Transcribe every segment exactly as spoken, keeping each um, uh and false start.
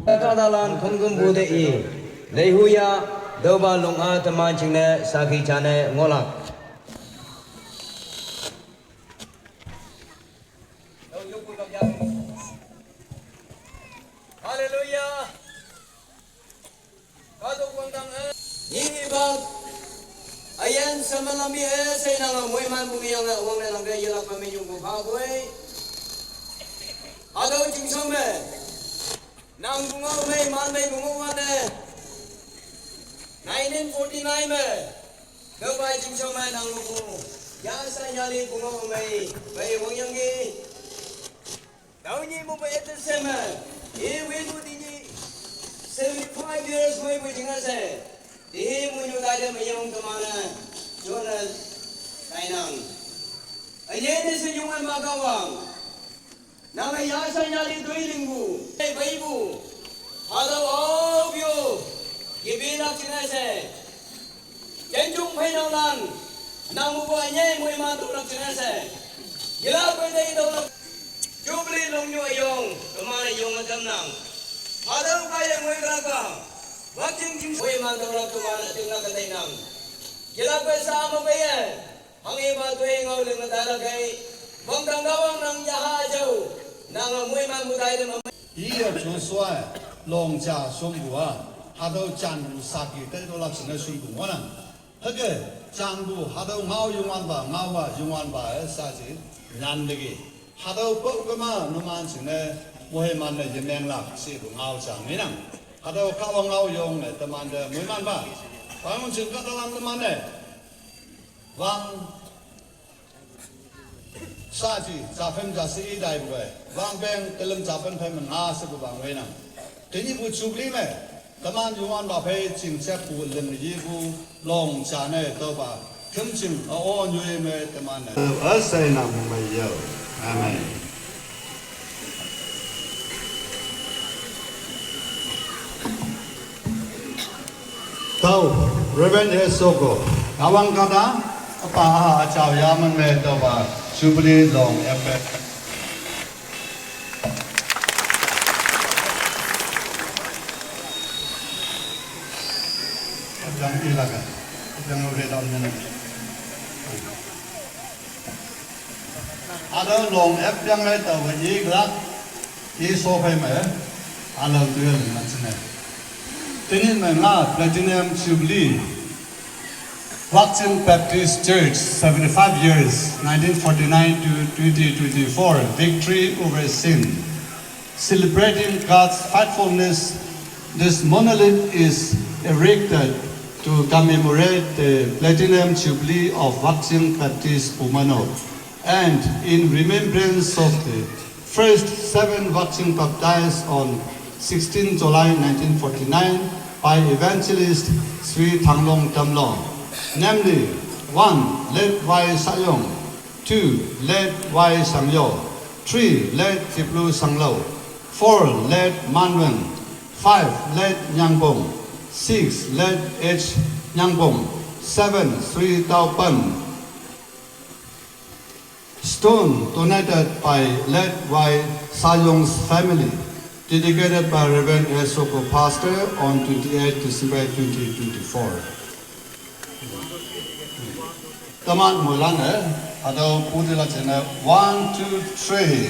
Kadalan khongküm bude i. Lehuya, doba lunga teman chingne saki chane ngolak. Haleluya. Kadok wangdang e. Ni ibak. Ayan sama lambi e, saya nang muiman bumi yang wang na langga yelak pami yung bupa boy. Ado jingsong me. Nang bunga umai man mai bunga wane. Nineteen forty-nine me. Dobai jingsong me nang luku. Ya sa nyali bunga umai. Bai wang yang gi. Daunyi mu ba etel seme. E wegu dinyi. Seventy-five years mai bu jinga se. Dihi mu nyu dai de mayong kemana. Jona kainang. Aye ne se yung ai makawang. Nang ya sa nyali doi linggu. E bai bu. Halo au bio. Gibi lak jinga se. Janjung phai nang lan, nang mu ba nyai mui ma tu lak chene se. Gila bai dai dau lak. Jubilee long nyu ayong, kemana yong atam nang. Hadau kaya mui kelaka. Wak jing jing mui ma dau lak kemana jing lak dai nang. Gila bai sa ma bai ye. Hang i ba tu ngau ling dai lak gai. Bang dang gawang nang jaha jau. Nang mui ma mu dai de ma. Iya Joshua long cha sumbu a, hadau chanbu saki tai dolak sina sumbu ngona. Hage, chanbu hadau ngau yungwan ba, ngau ba yungwan ba, eh, sa si, nyan lagi. Hadau pau kema numan sina, muhe man ne yemeng lak si bu ngau cha nginang. Hadau kawa ngau yong ne teman de muiman ba. Pangun sing katalan teman ne. Wang Sa ji, japhen jasi i dai bue. Wang beng telem japhen phen men nga se bu bang wei nang. Tini bu Jubilee me. Teman yuan ba phei ching chek bu lem yi bu long cha ne to ba. Kem ching a o nyue me teman ne. Asai nang mei yo. Amen. Tau, Reverend Esoko, awang kata, apa aha achau yaman me to ba, Jubilee long epe. Yang ilaga, yang udah daun nene. Ada long ep yang ai tau ba i glak, i so phai ma, alam tu yang na chine. Tini ma nga Platinum Jubilee, Wakching Baptist Church, seventy-five years, nineteen forty-nine to twenty twenty-four, victory over sin. Celebrating God's faithfulness, this monolith is erected to commemorate the Platinum Jubilee of Wakching Baptist Phumwanok and in remembrance of the first seven Wakching baptized on sixteenth July nineteen forty-nine by Evangelist Sri Thanglong Tamlong, namely, one, Late Y Sayong, two, Late Y Sangyo, three, Late Tiplu Sanglo, four, Late Manweng, five, Late Nyangbong, six, Late H Nyangbong, seven, Sri Taupan. Stone donated by Late Y Sayong's family, dedicated by Reverend Esoko Pastor on twenty-eighth December twenty twenty-four. Taman mulan eh, atau putih lah channel one, two, three.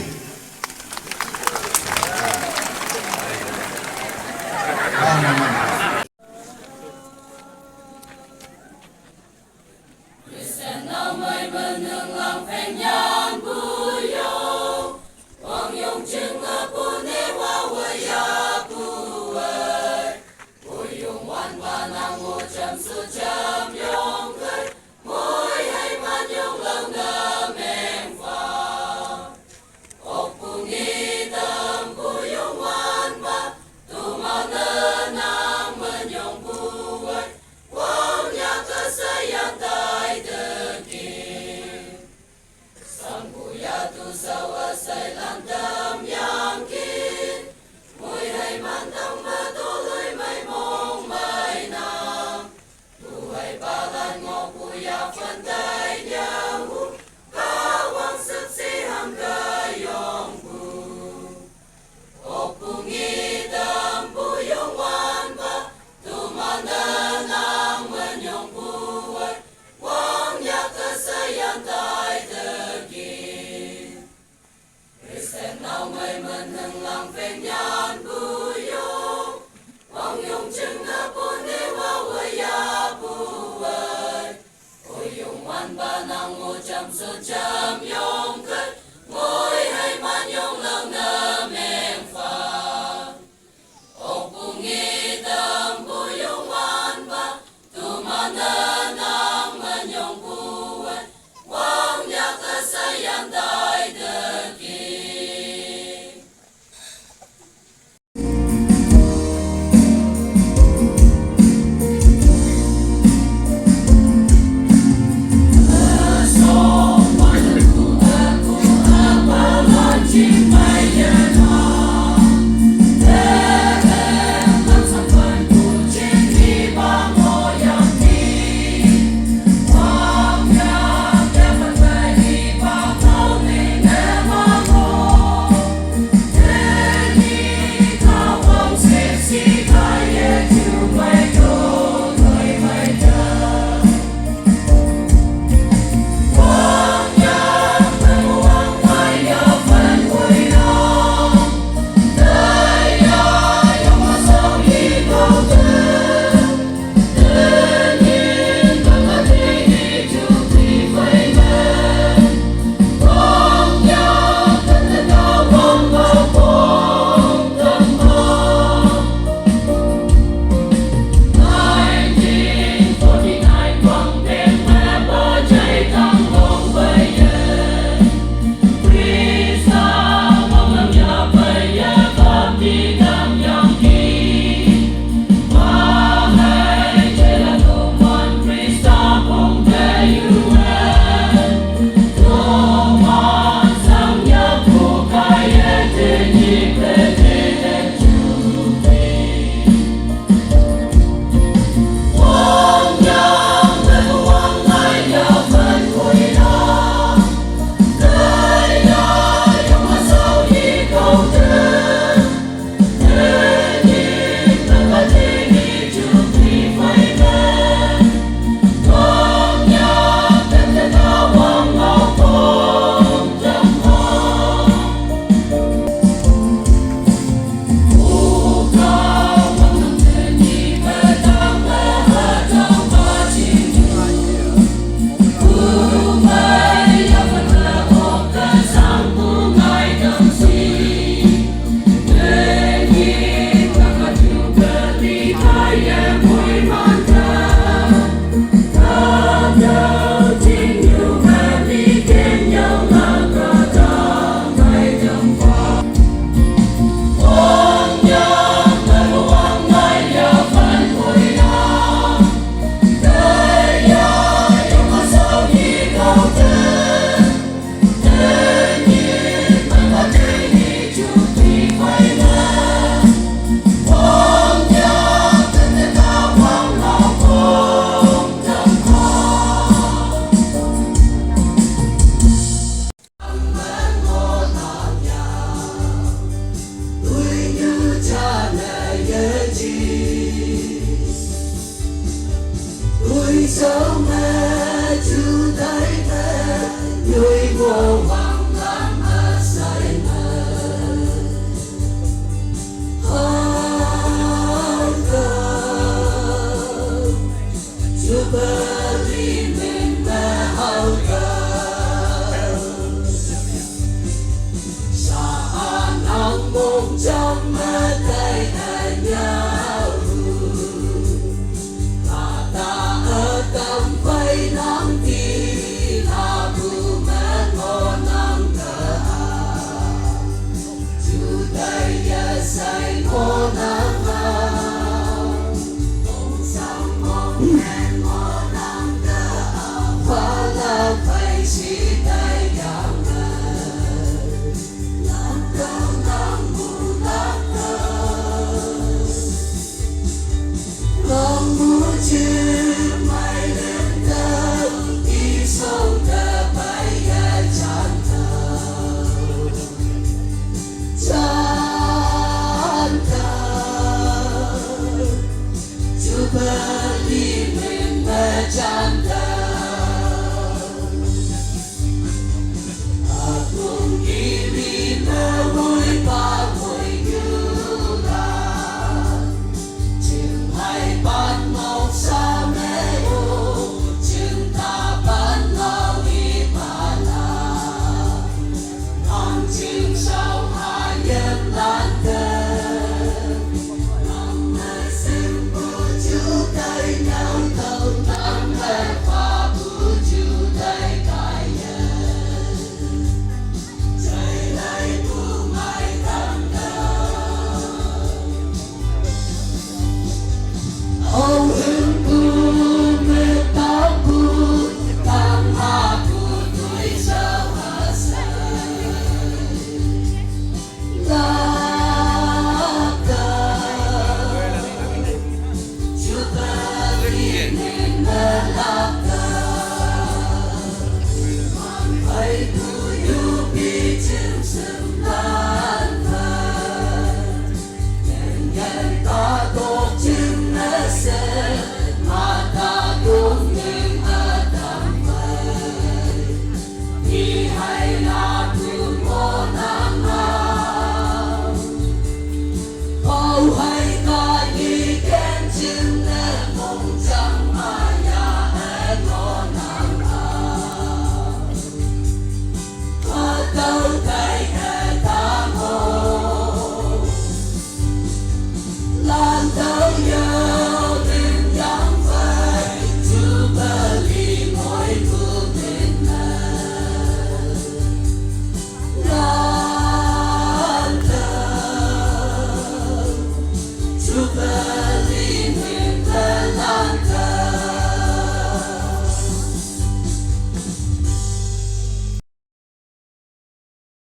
Soja